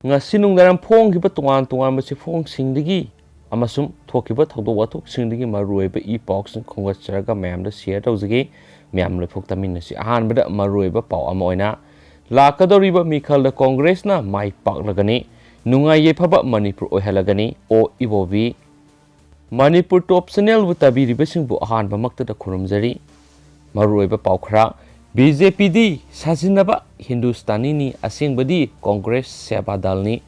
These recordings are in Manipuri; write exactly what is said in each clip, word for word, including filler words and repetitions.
ꯉꯁꯤ ꯅꯨꯡꯗꯥꯡ ꯐꯣꯡꯈꯤꯕ ꯇꯣꯉꯥꯟ ꯇꯣꯉꯥꯟꯕ ꯆꯦꯐꯣꯡꯁꯤꯡꯗꯒꯤ ꯑꯃꯁꯨꯡ ꯊꯣꯛꯈꯤꯕ ꯊꯧꯗꯣꯛ ꯋꯥꯊꯣꯛꯁꯤꯡꯗꯒꯤ ꯃꯔꯨꯑꯣꯏꯕ ꯏ ꯄꯥꯎꯁꯤꯡ ꯈꯣꯝꯒꯠꯆꯔꯒ ꯃꯌꯥꯝꯗ ꯁꯤꯌꯔ ꯇꯧꯖꯒꯦ꯫ ꯃꯌꯥꯝ ꯂꯣꯏꯐꯥꯎ ꯇꯥꯃꯤꯟꯅꯁꯤ꯫ ꯑꯍꯥꯟꯕꯗ ꯃꯔꯨꯑꯣꯏꯕ ꯄꯥꯎ ꯑꯃ ꯑꯣꯏꯅ, ꯂꯥꯛꯀꯗꯧꯔꯤꯕ ꯃꯤꯈꯜꯗ ꯀꯣꯡꯒ꯭ꯔꯦꯁꯅ ꯃꯥꯏ ꯄꯥꯛꯂꯒꯅꯤ, ꯅꯨꯡꯉꯥꯏ ꯌꯥꯏꯐꯕ ꯃꯅꯤꯄꯨꯔ ꯑꯣꯏꯍꯜꯂꯒꯅꯤ, ꯑꯣ ꯏꯕꯣꯕꯤ꯫ ꯃꯅꯤꯄꯨꯔ ꯇꯣꯞ ꯆꯦꯅꯦꯜꯕꯨ ꯇꯥꯕꯤꯔꯤꯕꯁꯤꯡꯕꯨ ꯑꯍꯥꯟꯕꯃꯛꯇꯗ ꯈꯨꯔꯨꯝꯖꯔꯤ꯫ ꯃꯔꯨꯑꯣꯏꯕ ꯄꯥꯎ ꯈꯔ, ꯕꯤ ꯖꯦ ꯄꯤꯗꯤ ꯁꯥꯖꯤꯟꯅꯕ ꯍꯤꯟꯗꯨꯁꯇꯥꯅꯤꯅꯤ, ꯑꯁꯦꯡꯕꯗꯤ ꯀꯣꯡꯒ꯭ꯔꯦꯁ ꯁꯦꯕꯥ ꯗꯜꯅꯤ꯫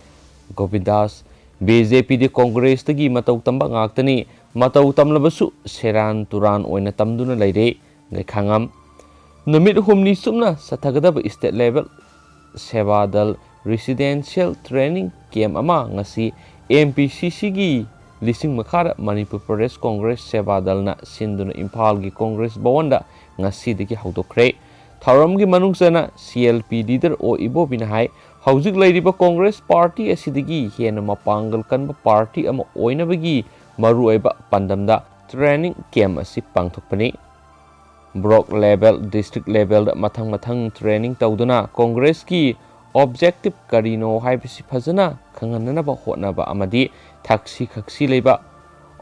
ꯒꯣꯕꯤꯟꯗꯥꯁ, ꯕꯤ ꯖꯦ ꯄꯤꯗꯤ ꯀꯣꯡꯒ꯭ꯔꯦꯁꯇꯒꯤ ꯃꯇꯧ ꯇꯝꯕ ꯉꯥꯛꯇꯅꯤ, ꯃꯇꯧ ꯇꯝꯂꯕꯁꯨ ꯁꯦꯔꯥꯟ ꯇꯨꯔꯥꯟ ꯑꯣꯏꯅ ꯇꯝꯗꯨꯅ ꯂꯩꯔꯦ꯫ ꯉꯩꯈꯥꯉꯝ, ꯅꯨꯃꯤꯠ ꯍꯨꯝꯅꯤ ꯆꯨꯞꯅ ꯆꯠꯊꯒꯗꯕ ꯁ꯭ꯇꯦꯠ ꯂꯦꯚꯦꯜ ꯁꯦꯕꯥ ꯗꯜ ꯔꯦꯁꯤꯗꯦꯟꯁꯤꯌꯦꯜ ꯇ꯭ꯔꯦꯅꯤꯡ ꯀꯦꯝꯞ ꯑꯃ ꯉꯁꯤ ꯑꯦꯝ ꯄꯤ ꯁꯤ ꯁꯤꯒꯤ ꯂꯤꯁꯤꯡ ꯃꯈꯥꯗ ꯃꯅꯤꯄꯨꯔ ꯄ꯭ꯔꯗꯦꯁ ꯀꯣꯡꯒ꯭ꯔꯦꯁ ꯁꯦꯕꯥ ꯗꯜꯅ ꯁꯤꯟꯗꯨꯅ ꯏꯝꯐꯥꯜꯒꯤ ꯀꯣꯡꯒ꯭ꯔꯦꯁ ꯚꯋꯟꯗ ꯉꯁꯤꯗꯒꯤ ꯍꯧꯗꯣꯛꯈ꯭ꯔꯦ꯫ ꯊꯧꯔꯝꯒꯤ ꯃꯅꯨꯡ ꯆꯟꯅ ꯁꯤ ꯑꯦꯜ ꯄꯤ ꯂꯤꯗꯔ ꯑꯣ ꯏꯕꯣꯕꯤꯅ ꯍꯥꯏ, ꯍꯧꯖꯤꯛ ꯂꯩꯔꯤꯕ ꯀꯣꯡꯒ꯭ꯔꯦꯁ ꯄꯥꯔꯇꯤ ꯑꯁꯤꯗꯒꯤ ꯍꯦꯟꯅ ꯃꯄꯥꯡꯒꯜ ꯀꯟꯕ ꯄꯥꯔꯇꯤ ꯑꯃ ꯑꯣꯏꯅꯕꯒꯤ ꯃꯔꯨꯑꯣꯏꯕ ꯄꯥꯟꯗꯝꯗ ꯇ꯭ꯔꯦꯅꯤꯡ ꯀꯦꯝꯞ ꯑꯁꯤ ꯄꯥꯡꯊꯣꯛꯄꯅꯤ꯫ ꯕ꯭ꯂꯣꯛ ꯂꯦꯚꯦꯜ, ꯗꯤꯁꯇ꯭ꯔꯤꯛ ꯂꯦꯚꯦꯜꯗ ꯃꯊꯪ ꯃꯊꯪ ꯇ꯭ꯔꯦꯅꯤꯡ ꯇꯧꯗꯨꯅ ꯀꯣꯡꯒ꯭ꯔꯦꯁꯀꯤ ꯑꯣꯕꯖꯦꯛꯇꯤꯚ ꯀꯔꯤꯅꯣ ꯍꯥꯏꯕꯁꯤ ꯐꯖꯅ ꯈꯪꯍꯟꯅꯅꯕ ꯍꯣꯠꯅꯕ ꯑꯃꯗꯤ ꯊꯛꯁꯤ ꯈꯛꯁꯤ ꯂꯩꯕ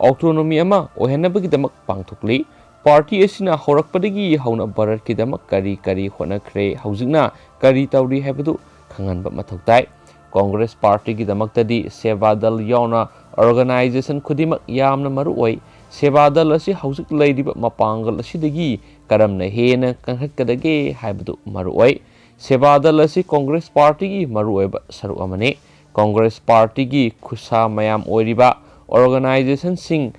ꯑꯣꯇꯣꯅꯣꯃꯤ ꯑꯃ ꯑꯣꯏꯍꯟꯅꯕꯒꯤꯗꯃꯛ ꯄꯥꯡꯊꯣꯛꯂꯤ꯫ ꯄꯥꯔꯇꯤ ꯑꯁꯤꯅ ꯍꯧꯔꯛꯄꯗꯒꯤ ꯍꯧꯅ ꯚꯥꯔꯠꯀꯤꯗꯃꯛ ꯀꯔꯤ ꯀꯔꯤ ꯍꯣꯠꯅꯈ꯭ꯔꯦ, ꯍꯧꯖꯤꯛꯅ ꯀꯔꯤ ꯇꯧꯔꯤ ꯍꯥꯏꯕꯗꯨ ꯈꯪꯍꯟꯕ ꯃꯊꯧ ꯇꯥꯏ꯫ ꯀꯣꯡꯒ꯭ꯔꯦꯁ ꯄꯥꯔꯇꯤꯒꯤꯗꯃꯛꯇꯗꯤ ꯁꯦꯕꯥ ꯗꯜ ꯌꯥꯎꯅ ꯑꯣꯔꯒꯅꯥꯏꯖꯦꯁꯟ ꯈꯨꯗꯤꯡꯃꯛ ꯌꯥꯝꯅ ꯃꯔꯨ ꯑꯣꯏ꯫ ꯁꯦꯕꯥ ꯗꯜ ꯑꯁꯤ ꯍꯧꯖꯤꯛ ꯂꯩꯔꯤꯕ ꯃꯄꯥꯡꯒꯜ ꯑꯁꯤꯗꯒꯤ ꯀꯔꯝꯅ ꯍꯦꯟꯅ ꯀꯟꯈꯠꯀꯗꯒꯦ ꯍꯥꯏꯕꯗꯨ ꯃꯔꯨ ꯑꯣꯏ꯫ ꯁꯦꯕꯥ ꯗꯜ ꯑꯁꯤ ꯀꯣꯡꯒ꯭ꯔꯦꯁ ꯄꯥꯔꯇꯤꯒꯤ ꯃꯔꯨꯑꯣꯏꯕ ꯁꯔꯨꯛ ꯑꯃꯅꯤ꯫ ꯀꯣꯡꯒ꯭ꯔꯦꯁ ꯄꯥꯔꯇꯤꯒꯤ ꯈꯨꯠꯁꯥ ꯃꯌꯥꯝ ꯑꯣꯏꯔꯤꯕ ꯑꯣꯔꯒꯅꯥꯏꯖꯦꯁꯟꯁꯤꯡ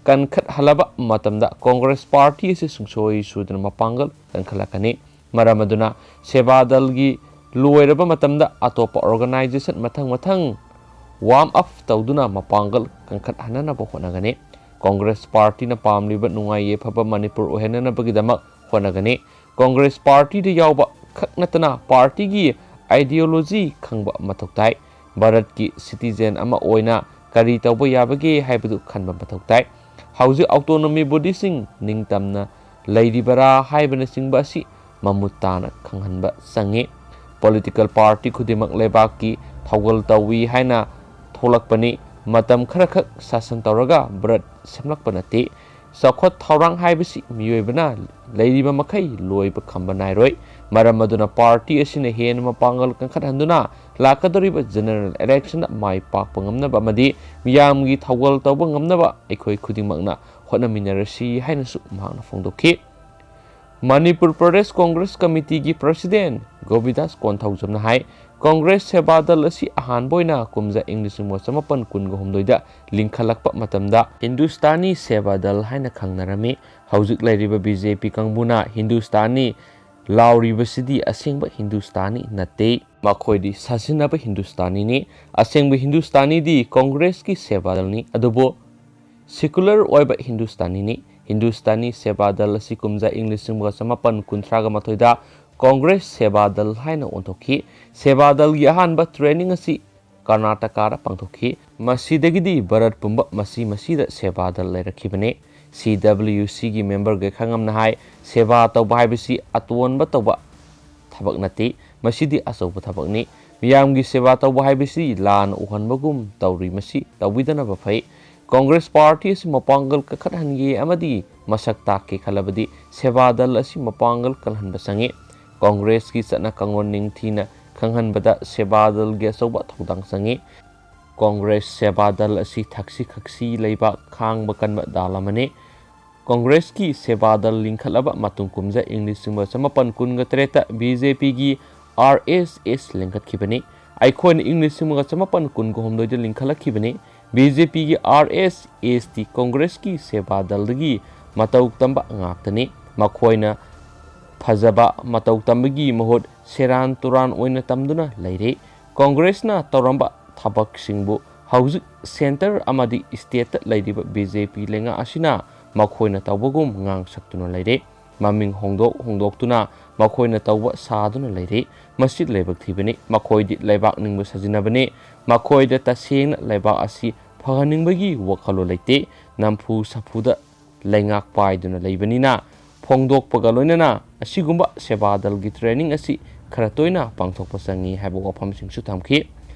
ꯀꯟꯈꯠꯍꯜꯂꯕ ꯃꯇꯝꯗ ꯀꯣꯡꯒ꯭ꯔꯦꯁ ꯄꯥꯔꯇꯤ ꯑꯁꯤ ꯁꯨꯡꯁꯣꯏ ꯁꯣꯏꯗꯅ ꯃꯄꯥꯡꯒꯜ ꯀꯟꯈꯠꯂꯛꯀꯅꯤ꯫ ꯃꯔꯝ ꯑꯗꯨꯅ ꯁꯦꯕꯥ ꯗꯜꯒꯤ ꯂꯣꯏꯔꯕ ꯃꯇꯝꯗ ꯑꯇꯣꯞꯄ ꯑꯣꯔꯒꯅꯥꯏꯖꯦꯁꯟ ꯃꯊꯪ ꯃꯊꯪ ꯋꯥꯔꯝ ꯑꯞ ꯇꯧꯗꯨꯅ ꯃꯄꯥꯡꯒꯜ ꯀꯟꯈꯠꯍꯟꯅꯅꯕ ꯍꯣꯠꯅꯒꯅꯤ꯫ ꯀꯣꯡꯒ꯭ꯔꯦꯁ ꯄꯥꯔꯇꯤꯅ ꯄꯥꯝꯂꯤꯕ ꯅꯨꯡꯉꯥꯏ ꯌꯥꯏꯐꯕ ꯃꯅꯤꯄꯨꯔ ꯑꯣꯏꯍꯟꯅꯅꯕꯒꯤꯗꯃꯛ ꯍꯣꯠꯅꯒꯅꯤ꯫ ꯀꯣꯡꯒ꯭ꯔꯦꯁ ꯄꯥꯔꯇꯤꯗ ꯌꯥꯎꯕ ꯈꯛ ꯅꯠꯇꯅ ꯄꯥꯔꯇꯤꯒꯤ ꯑꯥꯏꯗꯤꯌꯣꯂꯣꯖꯤ ꯈꯪꯕ ꯃꯊꯧ ꯇꯥꯏ꯫ ꯚꯥꯔꯠꯀꯤ ꯁꯤꯇꯤꯖꯦꯟ ꯑꯃ ꯑꯣꯏꯅ ꯀꯔꯤ ꯇꯧꯕ ꯌꯥꯕꯒꯦ ꯍꯥꯏꯕꯗꯨ ꯈꯟꯕ ꯃꯊꯧ ꯇꯥꯏ꯫ ꯍꯧꯖꯤꯛ ꯑꯣꯇꯣꯅꯣꯃꯤ ꯕꯣꯗꯤꯁꯤꯡ ꯅꯤꯡꯇꯝꯅ ꯂꯩꯔꯤꯕꯔꯥ ꯍꯥꯏꯕꯅꯆꯤꯡꯕ ꯑꯁꯤ ꯃꯃꯨꯠ ꯇꯥꯅ ꯈꯪꯍꯟꯕ ꯆꯪꯏ꯫ ꯄꯣꯂꯤꯇꯤꯀꯦꯜ ꯄꯥꯔꯇꯤ ꯈꯨꯗꯤꯡꯃꯛ ꯂꯩꯕꯥꯛꯀꯤ ꯊꯧꯒꯜ ꯇꯧꯏ ꯍꯥꯏꯅ ꯊꯣꯛꯂꯛꯄꯅꯤ꯫ ꯃꯇꯝ ꯈꯔꯈꯛ ꯁꯥꯁꯟ ꯇꯧꯔꯒ ꯚꯥꯔꯠ ꯁꯦꯝꯂꯛꯄ ꯅꯠꯇꯦ꯫ ꯆꯥꯎꯈꯠ ꯊꯧꯔꯥꯡ ꯍꯥꯏꯕꯁꯤ ꯃꯤꯑꯣꯏꯕꯅ ꯂꯩꯔꯤꯕ ꯃꯈꯩ ꯂꯣꯏꯕ ꯈꯝꯕ ꯅꯥꯏꯔꯣꯏ꯫ ꯃꯔꯝ ꯑꯗꯨꯅ ꯄꯥꯔꯇꯤ ꯑꯁꯤꯅ ꯍꯦꯟꯅ ꯃꯄꯥꯡꯒꯜ ꯀꯟꯈꯠꯍꯟꯗꯨꯅ ꯂꯥꯛꯀꯗꯧꯔꯤꯕ ꯖꯦꯅꯔꯦꯜ ꯏꯂꯦꯛꯁꯟꯗ ꯃꯥꯏ ꯄꯥꯛꯄ ꯉꯝꯅꯕ ꯑꯃꯗꯤ ꯃꯤꯌꯥꯝꯒꯤ ꯊꯧꯒꯜ ꯇꯧꯕ ꯉꯝꯅꯕ ꯑꯩꯈꯣꯏ ꯈꯨꯗꯤꯡꯃꯛꯅ ꯍꯣꯠꯅꯃꯤꯟꯅꯔꯁꯤ ꯍꯥꯏꯅꯁꯨ ꯃꯍꯥꯛꯅ ꯐꯣꯡꯗꯣꯛꯈꯤ꯫ ꯃꯅꯤꯄꯨꯔ ꯄ꯭ꯔꯗꯦꯁ ꯀꯣꯡꯒ꯭ꯔꯦꯁ ꯀꯃꯤꯇꯤꯒꯤ ꯄ꯭ꯔꯁꯤꯗꯦꯟ ꯒꯣꯕꯤꯟꯗꯥꯁ ꯀꯣꯟꯊꯧꯖꯝꯅ ꯍꯥꯏ, ꯀꯣꯡꯒ꯭ꯔꯦꯁ ꯁꯦꯕꯥ ꯗꯜ ꯑꯁꯤ ꯑꯍꯥꯟꯕ ꯑꯣꯏꯅ ꯀꯨꯝꯖꯥ ꯏꯪ ꯂꯤꯁꯤꯡ ꯑꯃ ꯆꯃꯥꯄꯟ ꯀꯨꯟꯒ ꯍꯨꯝꯗꯣꯏꯗ ꯂꯤꯡꯈꯠꯂꯛꯄ ꯃꯇꯝꯗ ꯍꯤꯟꯗꯨꯁꯇꯥꯅꯤ ꯁꯦꯕꯥ ꯗꯜ ꯍꯥꯏꯅ ꯈꯪꯅꯔꯝꯃꯤ꯫ ꯍꯧꯖꯤꯛ ꯂꯩꯔꯤꯕ ꯕꯤ ꯖꯦ ꯄꯤ ꯀꯥꯡꯕꯨꯅ ꯍꯤꯟꯗꯨꯁꯇꯥꯅꯤ ꯂꯥꯎꯔꯤꯕꯁꯤꯗꯤ ꯑꯁꯦꯡꯕ ꯍꯤꯟꯗꯨꯁꯇꯥꯅꯤ ꯅꯠꯇꯦ꯫ ꯃꯈꯣꯏꯗꯤ ꯁꯥꯖꯤꯟꯅꯕ ꯍꯤꯟꯗꯨꯁꯇꯥꯅꯤꯅꯤ꯫ ꯑꯁꯦꯡꯕ ꯍꯤꯟꯗꯨꯁꯇꯥꯅꯤꯗꯤ ꯀꯣꯡꯒ꯭ꯔꯦꯁꯀꯤ ꯁꯦꯕꯥ ꯗꯜꯅꯤ꯫ ꯑꯗꯨꯕꯨ ꯁꯤꯀꯨꯂꯔ ꯑꯣꯏꯕ ꯍꯤꯟꯗꯨꯁꯇꯥꯅꯤꯅꯤ꯫ ꯍꯤꯟꯗꯨꯁꯇꯥꯅꯤ ꯁꯦꯕꯥ ꯗꯜ ꯑꯁꯤ ꯀꯨꯝꯖꯥ ꯏꯪ ꯂꯤꯁꯤꯡ ꯑꯃꯒ ꯆꯃꯥꯄꯟ ꯀꯨꯟꯊ꯭ꯔꯥꯒ ꯃꯥꯊꯣꯏꯗ ꯀꯣꯡꯒ꯭ꯔꯦꯁ ꯁꯦꯕꯥ ꯗꯜ ꯍꯥꯏꯅ ꯑꯣꯟꯊꯣꯛꯈꯤ꯫ ꯁꯦꯕꯥ ꯗꯜꯒꯤ ꯑꯍꯥꯟꯕ ꯇ꯭ꯔꯦꯅꯤꯡ ꯑꯁꯤ ꯀꯔꯅꯥꯇꯀꯥꯗ ꯄꯥꯡꯊꯣꯛꯈꯤ꯫ ꯃꯁꯤꯗꯒꯤꯗꯤ ꯚꯥꯔꯠ ꯄꯨꯝꯕ ꯃꯁꯤ ꯃꯁꯤꯗ ꯁꯦꯕꯥ ꯗꯜ ꯂꯩꯔꯛꯈꯤꯕꯅꯤ꯫ ꯁꯤ ꯗꯕ꯭ꯂꯤꯌꯨ ꯁꯤꯒꯤ ꯃꯦꯝꯕꯔ ꯒꯩꯈꯥꯉꯝꯅ ꯍꯥꯏ, ꯁꯦꯕꯥ ꯇꯧꯕ ꯍꯥꯏꯕꯁꯤ ꯑꯇꯣꯟꯕ ꯇꯧꯕ ꯊꯕꯛ ꯅꯠꯇꯦ, ꯃꯁꯤꯗꯤ ꯑꯆꯧꯕ ꯊꯕꯛꯅꯤ꯫ ꯃꯤꯌꯥꯝꯒꯤ ꯁꯦꯕꯥ ꯇꯧꯕ ꯍꯥꯏꯕꯁꯤ ꯂꯥꯟ ꯎꯍꯟꯕꯒꯨꯝ ꯇꯧꯔꯤ, ꯃꯁꯤ ꯇꯧꯕꯤꯗꯅꯕ ꯐꯩ꯫ ꯀꯣꯡꯒ꯭ꯔꯦꯁ ꯄꯥꯔꯇꯤ ꯑꯁꯤ ꯃꯄꯥꯡꯒꯜ ꯀꯟꯈꯠꯍꯟꯒꯦ ꯑꯃꯗꯤ ꯃꯁꯛ ꯇꯥꯛꯀꯦ ꯈꯜꯂꯕꯗꯤ ꯁꯦꯕꯥ ꯗꯜ ꯑꯁꯤ ꯃꯄꯥꯡꯒꯜ ꯀꯜꯍꯟꯕ ꯆꯪꯏ꯫ ꯀꯣꯡꯒ꯭ꯔꯦꯁꯀꯤ ꯆꯠꯅ ꯀꯥꯡꯂꯣꯟ ꯅꯤꯡꯊꯤꯅ ꯈꯪꯍꯟꯕꯗ ꯁꯦꯕꯥ ꯗꯜꯒꯤ ꯑꯆꯧꯕ ꯊꯧꯗꯥꯡ ꯆꯪꯏ꯫ ꯀꯣꯡꯒ꯭ꯔꯦꯁ ꯁꯦꯕꯥ ꯗꯜ ꯑꯁꯤ ꯊꯛꯁꯤ ꯈꯥꯁꯤ ꯂꯩꯕꯥꯛ ꯈꯥꯡꯕ ꯀꯟꯕ ꯗꯜ ꯑꯃꯅꯤ꯫ ꯀꯣꯡꯒ꯭ꯔꯦꯁꯀꯤ ꯁꯦꯕꯥ ꯗꯜ ꯂꯤꯡꯈꯠꯂꯕ ꯃꯇꯨꯡ ꯀꯨꯝꯖꯥ ꯏꯪ ꯂꯤꯁꯤꯡ ꯑꯃꯒ ꯆꯃꯥꯄꯟ ꯀꯨꯟꯒ ꯇꯔꯦꯠꯇ ꯕꯤ ꯖꯦ ꯄꯤꯒꯤ ꯑꯥꯔ ꯑꯦꯁ ꯑꯦꯁ ꯂꯤꯡꯈꯠꯈꯤꯕꯅꯤ꯫ ꯑꯩꯈꯣꯏꯅ ꯏꯪ ꯂꯤꯁꯤꯡ ꯑꯃꯒ ꯆꯃꯥꯄꯟ ꯀꯨꯟꯒ ꯍꯨꯝꯗꯣꯏꯗ ꯂꯤꯡꯈꯠꯂꯛꯈꯤꯕꯅꯤ꯫ ꯕꯤ ꯖꯦ ꯄꯤꯒꯤ ꯑꯥꯔ ꯑꯦꯁ ꯑꯦꯁꯇꯤ ꯀꯣꯡꯒ꯭ꯔꯦꯁꯀꯤ ꯁꯦꯕꯥ ꯗꯜꯗꯒꯤ ꯃꯇꯧ ꯇꯝꯕ ꯉꯥꯛꯇꯅꯤ꯫ ꯃꯈꯣꯏꯅ ꯐꯖꯕ ꯃꯇꯧ ꯇꯝꯕꯒꯤ ꯃꯍꯨꯠ ꯁꯦꯔꯥꯟ ꯇꯨꯔꯥꯟ ꯑꯣꯏꯅ ꯇꯝꯗꯨꯅ ꯂꯩꯔꯦ꯫ ꯀꯣꯡꯒ꯭ꯔꯦꯁꯅ ꯇꯧꯔꯝꯕ ꯊꯕꯛꯁꯤꯡꯕꯨ ꯍꯧꯖꯤꯛ ꯁꯦꯟꯇꯔ ꯑꯃꯗꯤ ꯁ꯭ꯇꯦꯠꯇ ꯂꯩꯔꯤꯕ ꯕꯤ ꯖꯦ ꯄꯤ ꯂꯩꯉꯥꯛ ꯑꯁꯤꯅ ꯃꯈꯣꯏꯅ ꯇꯧꯕꯒꯨꯝ ꯉꯥꯡ ꯁꯛꯇꯨꯅ ꯂꯩꯔꯦ꯫ ꯃꯃꯤꯡ ꯍꯣꯡꯗꯣꯛ ꯍꯣꯡꯗꯣꯛꯇꯨꯅ ꯃꯈꯣꯏꯅ ꯇꯧꯕ ꯁꯥꯗꯨꯅ ꯂꯩꯔꯦ꯫ ꯃꯁꯤ ꯂꯥꯏꯕꯛ ꯊꯤꯕꯅꯤ꯫ ꯃꯈꯣꯏꯗꯤ ꯂꯩꯕꯥꯛ ꯅꯤꯡꯕ ꯁꯥꯖꯤꯟꯅꯕꯅꯤ꯫ ꯃꯈꯣꯏꯗ ꯇꯁꯦꯡꯅ ꯂꯩꯕꯥꯛ ꯑꯁꯤ ꯐꯍꯟꯅꯤꯡꯕꯒꯤ ꯋꯥꯈꯜꯂꯣꯟ ꯂꯩꯇꯦ꯫ ꯅꯝꯐꯨ ꯁꯥꯐꯨꯗ ꯂꯩꯉꯥꯛ ꯄꯥꯏꯗꯨꯅ ꯂꯩꯕꯅꯤꯅ ꯐꯣꯡꯗꯣꯛꯄꯒ ꯂꯣꯏꯅꯅ ꯑꯁꯤꯒꯨꯝꯕ ꯁꯦꯕꯥ ꯗꯜꯒꯤ ꯇ꯭ꯔꯦꯅꯤꯡ ꯑꯁꯤ ꯈꯔ ꯇꯣꯏꯅ ꯄꯥꯡꯊꯣꯛꯄ ꯆꯪꯏ ꯍꯥꯏꯕ ꯋꯥꯐꯝꯁꯤꯡꯁꯨ ꯊꯝꯈꯤ꯫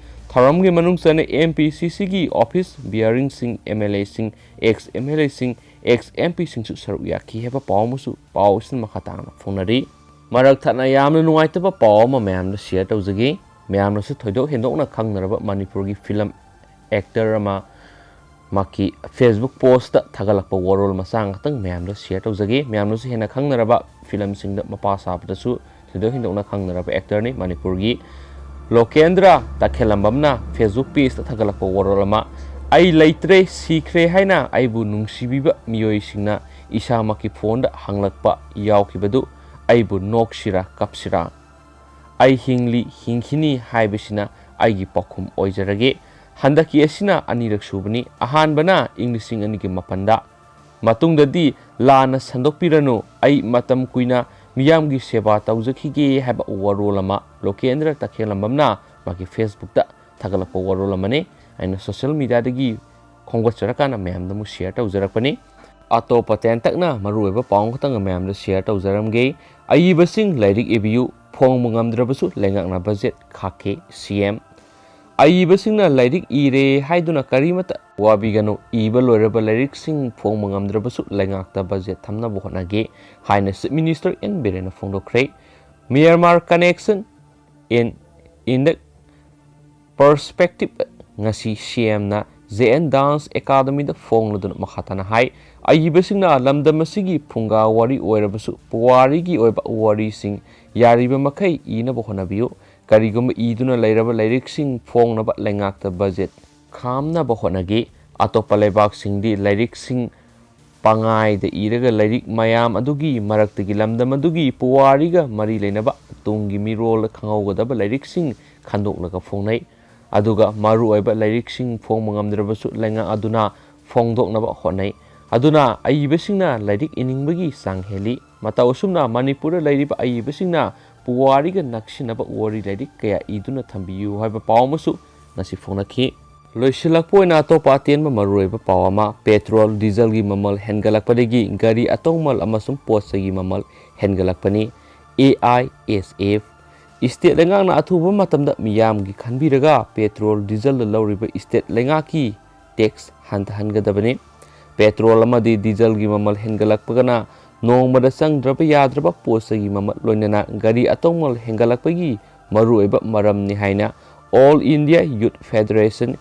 ꯊꯧꯔꯝꯒꯤ ꯃꯅꯨꯡ ꯆꯟꯅ M P C Cꯒꯤ office bearingꯁꯤꯡ, M L Aꯁꯤꯡ, ex M L Aꯁꯤꯡ, ex M Pꯁꯤꯡꯁꯨ ꯁꯔꯨꯛ ꯌꯥꯈꯤ ꯍꯥꯏꯕ ꯄꯥꯎ ꯑꯃꯁꯨ ꯄꯥꯎ ꯑꯁꯤꯅ ꯃꯈꯥ ꯇꯥꯅ ꯐꯣꯡꯅꯔꯤ꯫ ꯃꯔꯛ ꯊꯠꯅ ꯌꯥꯝꯅ ꯅꯨꯡꯉꯥꯏꯇꯕ ꯄꯥꯎ ꯑꯃ ꯃꯌꯥꯝꯗ share ꯇꯧꯖꯒꯦ꯫ ꯃꯌꯥꯝꯅꯁꯨ ꯊꯣꯏꯗꯣꯛ ꯍꯦꯟꯗꯣꯛꯅ ꯈꯪꯅꯔꯕ ꯃꯅꯤꯄꯨꯔꯒꯤ film actor ꯑꯃ ꯃꯍꯥꯛꯀꯤ Facebook postꯇ ꯊꯥꯒꯠꯂꯛꯄ ꯋꯥꯔꯣꯜ ꯃꯆꯥ ꯉꯥꯛꯇꯪ ꯃꯌꯥꯝꯗ share ꯇꯧꯖꯒꯦ꯫ ꯃꯌꯥꯝꯅꯁꯨ ꯍꯦꯟꯅ ꯈꯪꯅꯔꯕ filmꯁꯤꯡꯗ ꯃꯄꯥ ꯁꯥꯕꯗꯁꯨ ꯊꯣꯏꯗꯣꯛ ꯍꯦꯟꯗꯣꯛꯅ ꯈꯪꯅꯔꯕ actorꯅꯤ꯫ ꯃꯅꯤꯄꯨꯔꯒꯤ ꯂꯣꯀꯦꯟꯗ꯭ꯔ ꯇꯈꯦꯜꯂꯝꯕꯝꯅ Facebook pageꯇ ꯊꯥꯒꯠꯂꯛꯄ ꯋꯥꯔꯣꯜ ꯑꯃ, "ꯑꯩ ꯂꯩꯇ꯭ꯔꯦ, ꯁꯤꯈ꯭ꯔꯦ" ꯍꯥꯏꯅ ꯑꯩꯕꯨ ꯅꯨꯡꯁꯤꯕꯤꯕ ꯃꯤꯑꯣꯏꯁꯤꯡꯅ ꯏꯁꯥꯃꯛꯀꯤ phoneꯗ ꯍꯪꯂꯛꯄ ꯌꯥꯎꯈꯤꯕꯗꯨ ꯑꯩꯕꯨ ꯅꯣꯛꯁꯤꯔꯥ ꯀꯞꯁꯤꯔꯥ? ꯑꯩ ꯍꯤꯡꯂꯤ, ꯍꯤꯡꯈꯤꯅꯤ ꯍꯥꯏꯕꯁꯤꯅ ꯑꯩꯒꯤ ꯄꯥꯎꯈꯨꯝ ꯑꯣꯏꯖꯔꯒꯦ꯫ ꯍꯟꯗꯛꯀꯤ ꯑꯁꯤꯅ ꯑꯅꯤꯔꯛ ꯁꯨꯕꯅꯤ꯫ ꯑꯍꯥꯟꯕꯅ ꯏꯪ ꯂꯤꯁꯤꯡ ꯑꯅꯤꯒꯤ ꯃꯥꯄꯟꯗ꯫ ꯃꯇꯨꯡꯗꯗꯤ ꯂꯥꯟꯅ ꯁꯟꯗꯣꯛꯄꯤꯔꯅꯨ, ꯑꯩ ꯃꯇꯝ ꯀꯨꯏꯅ ꯃꯤꯌꯥꯝꯒꯤ ꯁꯦꯕꯥ ꯇꯧꯖꯈꯤꯒꯦ ꯍꯥꯏꯕ ꯋꯥꯔꯣꯜ ꯑꯃ ꯂꯣꯀꯦꯟꯗ꯭ꯔ ꯇꯈꯦꯜꯂꯝꯕꯝꯅ ꯃꯥꯒꯤ Facebookꯇ ꯊꯥꯒꯠꯂꯛꯄ ꯋꯥꯔꯣꯜ ꯑꯃꯅꯤ꯫ ꯑꯩꯅ social mediaꯗꯒꯤ ꯈꯣꯝꯒꯠꯆꯔꯀꯥꯟꯗ ꯃꯌꯥꯝꯗ ꯑꯃꯨꯛ share ꯇꯧꯖꯔꯛꯄꯅꯤ꯫ ꯑꯇꯣꯞꯄ ꯇꯦꯟꯇꯛꯅ ꯃꯔꯨꯑꯣꯏꯕ ꯄꯥꯎ ꯑꯃꯈꯛꯇꯪꯒ ꯃꯌꯥꯝꯗ share ꯇꯧꯖꯔꯝꯒꯦ꯫ ꯑꯏꯕꯁꯤꯡ ꯂꯥꯏꯔꯤꯛ ꯏꯕꯤꯌꯨ, ꯐꯣꯡꯕ ꯉꯝꯗ꯭ꯔꯕꯁꯨ ꯂꯩꯉꯥꯛꯅ budget ꯈꯥꯛꯈꯤ, C M꯫ ꯑꯏꯕꯁꯤꯡꯅ ꯂꯥꯏꯔꯤꯛ ꯏꯔꯦ ꯍꯥꯏꯗꯨꯅ ꯀꯔꯤꯃꯠꯇ ꯋꯥꯕꯤꯒꯅꯨ, ꯏꯕ ꯂꯣꯏꯔꯕ ꯂꯥꯏꯔꯤꯛꯁꯤꯡ ꯐꯣꯡꯕ ꯉꯝꯗ꯭ꯔꯕꯁꯨ ꯂꯩꯉꯥꯛꯇ budget ꯊꯝꯅꯕ ꯍꯣꯠꯅꯒꯦ ꯍꯥꯏꯅ Chief Minister N. ꯕꯤꯔꯦꯟꯅ ꯐꯣꯡꯗꯣꯛꯈ꯭ꯔꯦ꯫ Myanmar Connection in, in the Perspective ꯉꯁꯤ C Mꯅ J N Dance Academyꯗ ꯐꯣꯡꯂꯗꯨꯅ ꯃꯈꯥ ꯇꯥꯅ ꯍꯥꯏ, ꯑꯏꯕꯁꯤꯡꯅ ꯂꯝꯗꯝ ꯑꯁꯤꯒꯤ ꯐꯨꯡꯒꯥ ꯋꯥꯔꯤ ꯑꯣꯏꯔꯕꯁꯨ ꯄꯨꯋꯥꯔꯤꯒꯤ ꯑꯣꯏꯕ ꯋꯥꯔꯤꯁꯤꯡ ꯌꯥꯔꯤꯕ ꯃꯈꯩ ꯏꯅꯕ ꯍꯣꯠꯅꯕꯤꯌꯨ꯫ ꯀꯔꯤꯒꯨꯝꯕ ꯏꯗꯨꯅ ꯂꯩꯔꯕ ꯂꯥꯏꯔꯤꯛꯁꯤꯡ ꯐꯣꯡꯅꯕ ꯂꯩꯉꯥꯛꯇ budget ꯈꯥꯝꯅꯕ ꯍꯣꯠꯅꯈꯤ꯫ ꯑꯇꯣꯞꯄ ꯂꯩꯕꯥꯛꯁꯤꯡꯗꯤ ꯂꯥꯏꯔꯤꯛꯁꯤꯡ ꯄꯉꯥꯏꯗ ꯏꯔꯒ ꯂꯥꯏꯔꯤꯛ ꯃꯌꯥꯝ ꯑꯗꯨꯒꯤ ꯃꯔꯛꯇꯒꯤ ꯂꯝꯗꯝ ꯑꯗꯨꯒꯤ ꯄꯨꯋꯥꯔꯤꯒ ꯃꯔꯤ ꯂꯩꯅꯕ ꯇꯨꯡꯒꯤ ꯃꯤꯔꯣꯜꯗ ꯈꯪꯍꯧꯒꯗꯕ ꯂꯥꯏꯔꯤꯛꯁꯤꯡ ꯈꯟꯗꯣꯛꯂꯒ ꯐꯣꯡꯅꯩ꯫ ꯑꯗꯨꯒ ꯃꯔꯨꯑꯣꯏꯕ ꯂꯥꯏꯔꯤꯛꯁꯤꯡ ꯐꯣꯡꯕ ꯉꯝꯗ꯭ꯔꯕꯁꯨ ꯂꯩꯉꯥꯛ ꯑꯗꯨꯅ ꯐꯣꯡꯗꯣꯛꯅꯕ ꯍꯣꯠꯅꯩ꯫ ꯑꯗꯨꯅ ꯑꯏꯕꯁꯤꯡꯅ ꯂꯥꯏꯔꯤꯛ ꯏꯅꯤꯡꯕꯒꯤ ꯆꯥꯡ ꯍꯦꯜꯂꯤ꯫ ꯃꯇꯧ ꯑꯁꯨꯝꯅ ꯃꯅꯤꯄꯨꯔꯗ ꯂꯩꯔꯤꯕ ꯑꯏꯕꯁꯤꯡꯅ ꯄꯨꯋꯥꯔꯤꯒ ꯅꯛꯁꯤꯟꯅꯕ ꯋꯥꯔꯤ ꯂꯥꯏꯔꯤꯛ ꯀꯌꯥ ꯏꯗꯨꯅ ꯊꯝꯕꯤꯌꯨ ꯍꯥꯏꯕ ꯄꯥꯎ ꯑꯃꯁꯨ ꯉꯁꯤ ꯐꯣꯡꯅꯈꯤ꯫ ꯂꯣꯏꯁꯤꯜꯂꯛꯄ ꯑꯣꯏꯅ ꯑꯇꯣꯞꯄ ꯑꯇꯦꯟꯕ ꯃꯔꯨꯑꯣꯏꯕ ꯄꯥꯎ ꯑꯃ, petrol, dieselꯒꯤ ꯃꯃꯜ ꯍꯦꯟꯒꯠꯂꯛꯄꯗꯒꯤ ꯒꯥꯔꯤ ꯑꯇꯣꯡꯃꯜ ꯑꯃꯁꯨꯡ ꯄꯣꯠ ꯆꯩꯒꯤ ꯃꯃꯜ ꯍꯦꯟꯒꯠꯂꯛꯄꯅꯤ꯫ A I S F State ꯂꯩꯉꯥꯛꯅ ꯑꯊꯨꯕ ꯃꯇꯝꯗ ꯃꯤꯌꯥꯝꯒꯤ ꯈꯟꯕꯤꯔꯒ petrol, diesel ꯂꯧꯔꯤꯕ state ꯂꯩꯉꯥꯛꯀꯤ tax ꯍꯟꯊꯍꯟꯒꯗꯕꯅꯤ꯫ Petrol ꯑꯃꯗꯤ diesel ꯒꯤ ꯃꯃꯜ ꯍꯦꯟꯒꯠꯂꯛꯄꯒꯅ ꯅꯣꯡꯃꯗ ꯆꯪꯗ꯭ꯔꯕ ꯌꯥꯗ꯭ꯔꯕ ꯄꯣꯠ ꯆꯩꯒꯤ ꯃꯃꯜ, ꯂꯣꯏꯅꯅ ꯒꯥꯔꯤ ꯑꯇꯣꯡꯕ ꯍꯦꯟꯒꯠꯂꯛꯄꯒꯤ ꯃꯔꯨꯑꯣꯏꯕ ꯃꯔꯝꯅꯤ ꯍꯥꯏꯅ All India Youth Federation,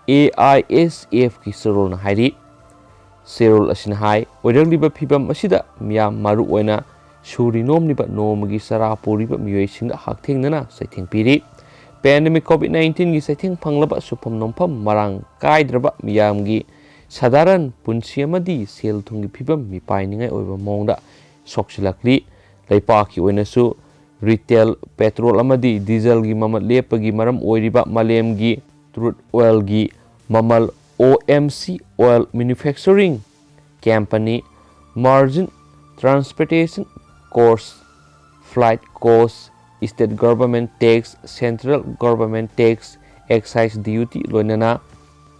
A I S F ꯀꯤ ꯆꯦꯔꯣꯜꯅ ꯍꯥꯏꯔꯤ꯫ ꯆꯦꯔꯣꯜ ꯑꯁꯤꯅ ꯍꯥꯏ, ꯑꯣꯏꯔꯛꯂꯤꯕ ꯐꯤꯚꯝ ꯑꯁꯤꯗ ꯃꯤꯌꯥꯝ, ꯃꯔꯨꯑꯣꯏꯅ ꯁꯨꯔꯤ ꯅꯣꯝꯂꯤꯕ ꯅꯣꯡꯃꯒꯤ ꯆꯔꯥ ꯄꯨꯔꯤꯕ ꯃꯤꯑꯣꯏꯁꯤꯡꯗ ꯍꯛꯊꯦꯡꯅꯅ ꯆꯩꯊꯦꯡ ꯄꯤꯔꯤ꯫ Pandemic COVID nineteen ꯒꯤ ꯆꯩꯊꯦꯡ ꯐꯪꯂꯕ ꯁꯨꯐꯝ ꯅꯣꯝꯐꯝ ꯃꯔꯥꯡ ꯀꯥꯏꯗ꯭ꯔꯕ ꯃꯤꯌꯥꯝꯒꯤ ꯁꯥꯙꯥꯔꯟ ꯄꯨꯟꯁꯤ ꯑꯃꯗꯤ ꯁꯦꯜ ꯊꯨꯝꯒꯤ ꯐꯤꯚꯝ ꯃꯤꯄꯥꯏꯅꯤꯡꯉꯥꯏ ꯑꯣꯏꯕ ꯃꯑꯣꯡꯗ ꯁꯣꯛꯆꯤꯜꯂꯛꯂꯤ꯫ ꯂꯩꯄꯥꯛꯀꯤ ꯑꯣꯏꯅꯁꯨ retail petrol ꯑꯃꯗꯤ diesel ꯒꯤ ꯃꯃꯜ ꯂꯦꯞꯄꯒꯤ ꯃꯔꯝ ꯑꯣꯏꯔꯤꯕ ꯃꯥꯂꯦꯝꯒꯤ crude oil ꯒꯤ ꯃꯃꯜ, O M C Oil Manufacturing Company, margin, transportation cost, flight cost, state government tax, central government tax, excise duty, ꯂꯣꯏꯅꯅ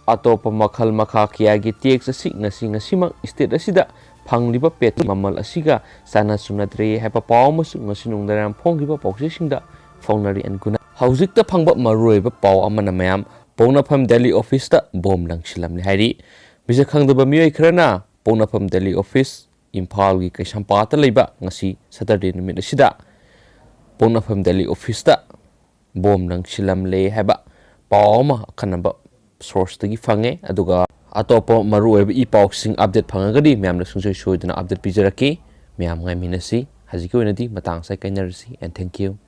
ꯑꯇꯣꯞꯄ ꯃꯈꯜ ꯃꯈꯥ ꯀꯌꯥꯒꯤ tax ꯑꯁꯤ ꯉꯁꯤ ꯉꯁꯤꯃꯛ state ꯑꯁꯤꯗ ꯐꯪꯂꯤꯕ petrol ꯃꯃꯜ ꯑꯁꯤꯒ ꯆꯥꯟꯅ ꯆꯨꯅꯗ꯭ꯔꯦ ꯍꯥꯏꯕ ꯄꯥꯎ ꯑꯃꯁꯨ ꯉꯁꯤ ꯅꯨꯡꯗꯥꯡ ꯐꯣꯡꯈꯤꯕ ꯄꯥꯎꯆꯦꯁꯤꯡꯗ ꯐꯣꯡꯅꯔꯤ꯫ ꯑꯟꯒꯨꯅ ꯍꯧꯖꯤꯛꯇ ꯐꯪꯕ ꯃꯔꯨꯑꯣꯏꯕ ꯄꯥꯎ ꯑꯃꯅ ꯃꯌꯥꯝ ꯄꯣꯛꯅꯐꯝ Delhi office ꯇ ꯕꯣꯝ ꯂꯪꯁꯤꯜꯂꯝꯂꯦ ꯍꯥꯏꯔꯤ꯫ ꯃꯤꯁꯛ ꯈꯪꯗꯕ ꯃꯤꯑꯣꯏ ꯈꯔꯅ ꯄꯣꯛꯅꯐꯝ Delhi office, ꯏꯝꯐꯥꯜꯒꯤ ꯀꯩꯁꯥꯝꯄꯥꯠꯇ ꯂꯩꯕ, ꯉꯁꯤ Saturday ꯅꯨꯃꯤꯠ ꯑꯁꯤꯗ ꯄꯣꯛꯅꯐꯝ Delhi office ꯇ ꯕꯣꯝ ꯂꯪꯁꯤꯜꯂꯝꯂꯦ ꯍꯥꯏꯕ ꯄꯥꯎ ꯑꯃ ꯑꯈꯟꯅꯕ source ꯇꯒꯤ ꯐꯪꯉꯦ꯫ ꯑꯗꯨꯒ ꯑꯇꯣꯞꯄ ꯃꯔꯨꯑꯣꯏꯕ ꯏ ꯄꯥꯎꯁꯤꯡ update ꯐꯪꯉꯒꯗꯤ ꯃꯌꯥꯝꯅ ꯁꯨꯡꯁꯣꯏ ꯁꯣꯏꯗꯅ update ꯄꯤꯖꯔꯛꯀꯦ꯫ ꯃꯌꯥꯝ ꯉꯥꯏꯃꯤꯟꯅꯁꯤ꯫ ꯍꯧꯖꯤꯛꯀꯤ ꯑꯣꯏꯅꯗꯤ ꯃꯇꯥꯡ ꯑꯁꯤꯗ ꯀꯥꯏꯅꯔꯁꯤ, and thank you꯫